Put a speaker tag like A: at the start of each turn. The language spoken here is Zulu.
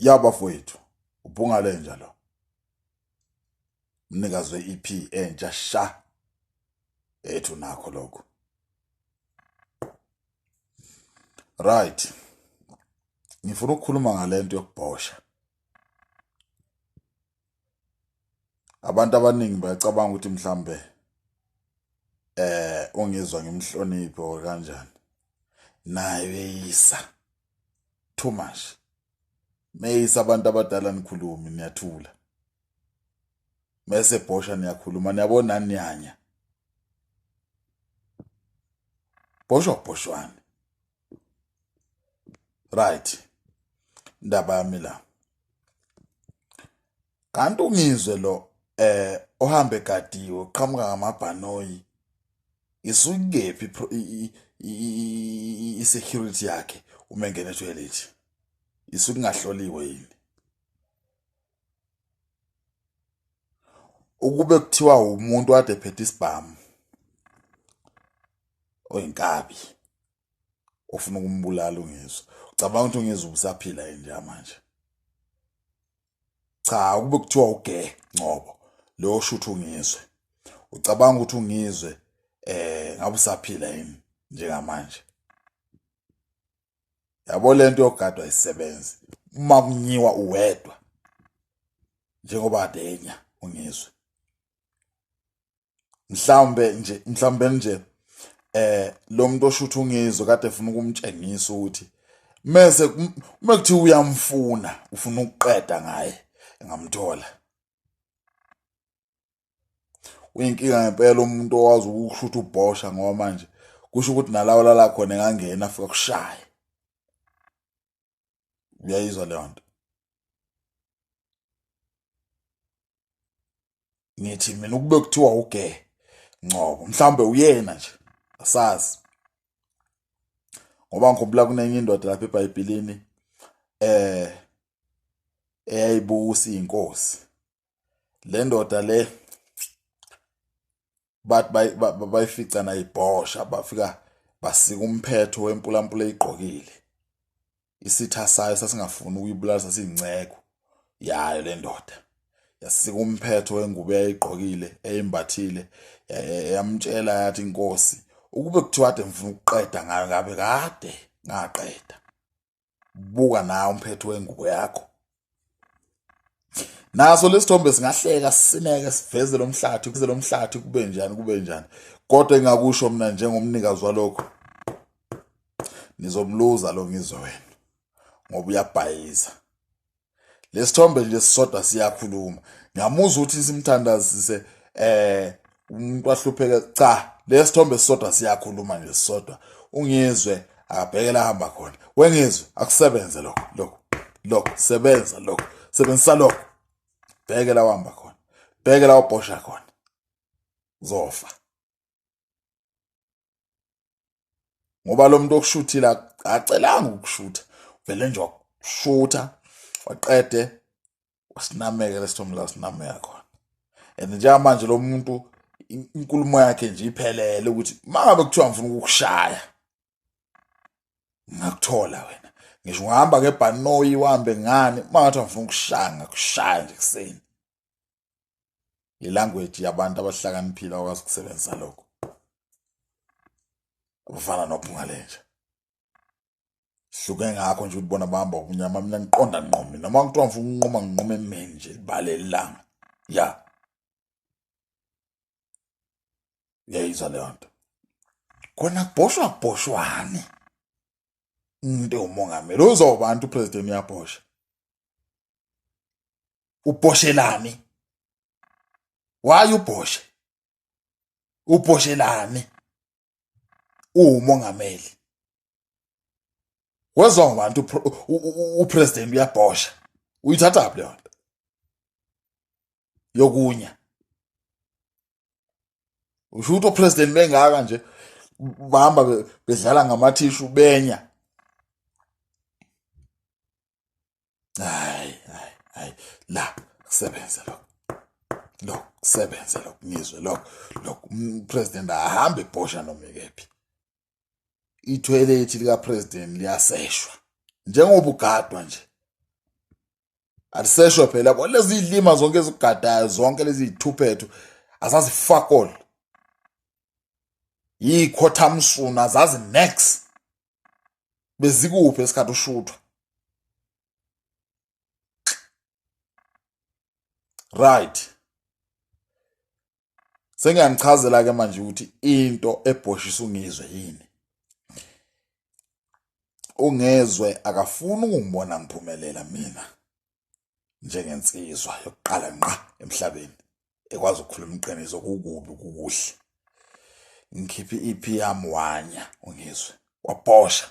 A: Ya bafowethu, uBhunga lenja lo. Mnikazi we-EP entsha sha. Ethu nakho lokho. Right. Ngifuna ukukhuluma ngalento yokubhosha. Abantu abaningi bayacabanga ukuthi mhlambe ungizwa ngimhloniphe or kanjani. Naye uyeyisa. Too much. Meyisa abantu abadala nikhulumi niyathula. Mese bhosha niyakhuluma niyabona niyanya. Bhoshwa bhoshwane. Right. Indaba yami la. Kanti ungizwe lo ohambe egadiwe uqhamuka ngamabhanoyi isukephi i-security yakhe uma engena etoilet isuke ingahloliwe yini ukube kuthiwa umuntu kade ephethe isibhamu oyinkabi ofuna ukumbulala ungizwe ucabanga ukuthi ungizwe usaphila yini njengamanje cha ukube kuthiwa uge Ngcobo lo shuthu ungizwe ucabanga ukuthi ungizwe ngabe usaphila yini njengamanje yabo lento yokugadwa isebenzi uma kunyiwa uwedwa njengoba kade enya ungizwe mhlawumbe nje mhlawumbe nje lo muntu oshutha ungizwe kade efuna ukumtshengisa ukuthi mese uma kuthiwa uyamfuna ufuna ukuqeda ngaye engamthola uyinkinga ngempela umuntu owazi ukushutha ubhosha ngoba manje kusho ukuthi nalawo lala khona engangena afika kushaye uyayizwa leyo nto ngithi mina ukube kuthiwa uge Ngcobo mhlawumbe uyena nje asazi ngoba ngikhumbula kunenye indoda lapha eBhayibhelini eyayibusa inkosi le ndoda le bathi bayifica nayibhosha bafika basika umphetho wempulampula eyigqokile isitha sayo sasingafuni ukuyibulala sasiyinceko yayo le ndoda yasika umphetho wengubo eyayigqokile eyimbathile yamtshela yathi inkosi ukube kuthiwa kade ngifuna ukuqeda ngayo ngabe kade ngaqeda buka nawe umphetho wengubo yakho naso lesithombe singahleka sineke siveze lo mhlathi kuze lo mhlathi kube njani kube njani kodwa engakusho mina njengomnikazi walokho nizomluza lo ngizwe wena ngoba uyabhayiza lesithombe nje sisodwa siyakhuluma ngiyamuzwa ukuthi simthandazise umuntu ahlupheke cha lesithombe sisodwa siyakhuluma nje sisodwa ungizwe akabheke la hamba khona wengizwe akusebenze lokho lokho lokho sebenza lokho sebenzisa lokho bheke la uhamba khona bheke la ubhosha khona uzofa ngoba lo muntu okushuthile acelanga ukushutha vele nje wakushutha waqede wasinameke lesithombe la sinameka khona and njengamanje lo muntu inkulumo yakhe nje iphelele ukuthi mangabe kuthiwa ngifuna ukukushaya ngakuthola wena ngisho ungahamba ngebhanoyi uhambe ngani uma ngathi ngifuna ukushaya ngakushaya nje kuseni ilanguage yabantu abahlakaniphile abakwazi ukusebenzisa lokho abafana nophungalenja hluke ngakho nje ukuthi bona bahamba kumnyama mina ngiqonda ngqo mina uma kuthiwa ngifuna ukunquma nginquma emini nje libale ilanga ya uyayizwa leyo nto khona kubhoshwa kubhoshwane umuntu ewumongameli uzobantu upresident uyabhosha ubhoshelani why ubhoshe ubhoshelani uwumongameli wezwa ngabantu upresident uyabhosha uyithatha phi leyo nto yokunya usho ukuthi opresident bengaka nje bahamba bedlala ngamathishu benya hayi hayi hayi la kusebenze lokho lokho kusebenze lokho ngizwe lokho lokho president ahambe ebhosha noma ikephi ithoyilethi lika president liyaseshwa njengoba ugadwa nje. Alisesho phela yabo lezi zilima zonke ezigadayo zonke lezi zithuphethu azazi fuck all. Yikhothamsuna azazi next. Bezikuphi esikhathi ushuthwa? Right. Sengiyanichazela ke manje ukuthi into ebhoshisa uNgizwe yini. Ungezwe akafuni ukungibona ngiphumelela mina njengensizwa yokuqala ngqa emhlabeni ekwazi ukukhuluma iqiniso kukubi kukuhle. Ngikhiphe i-EP yami wanya uNgizwe wabhosha.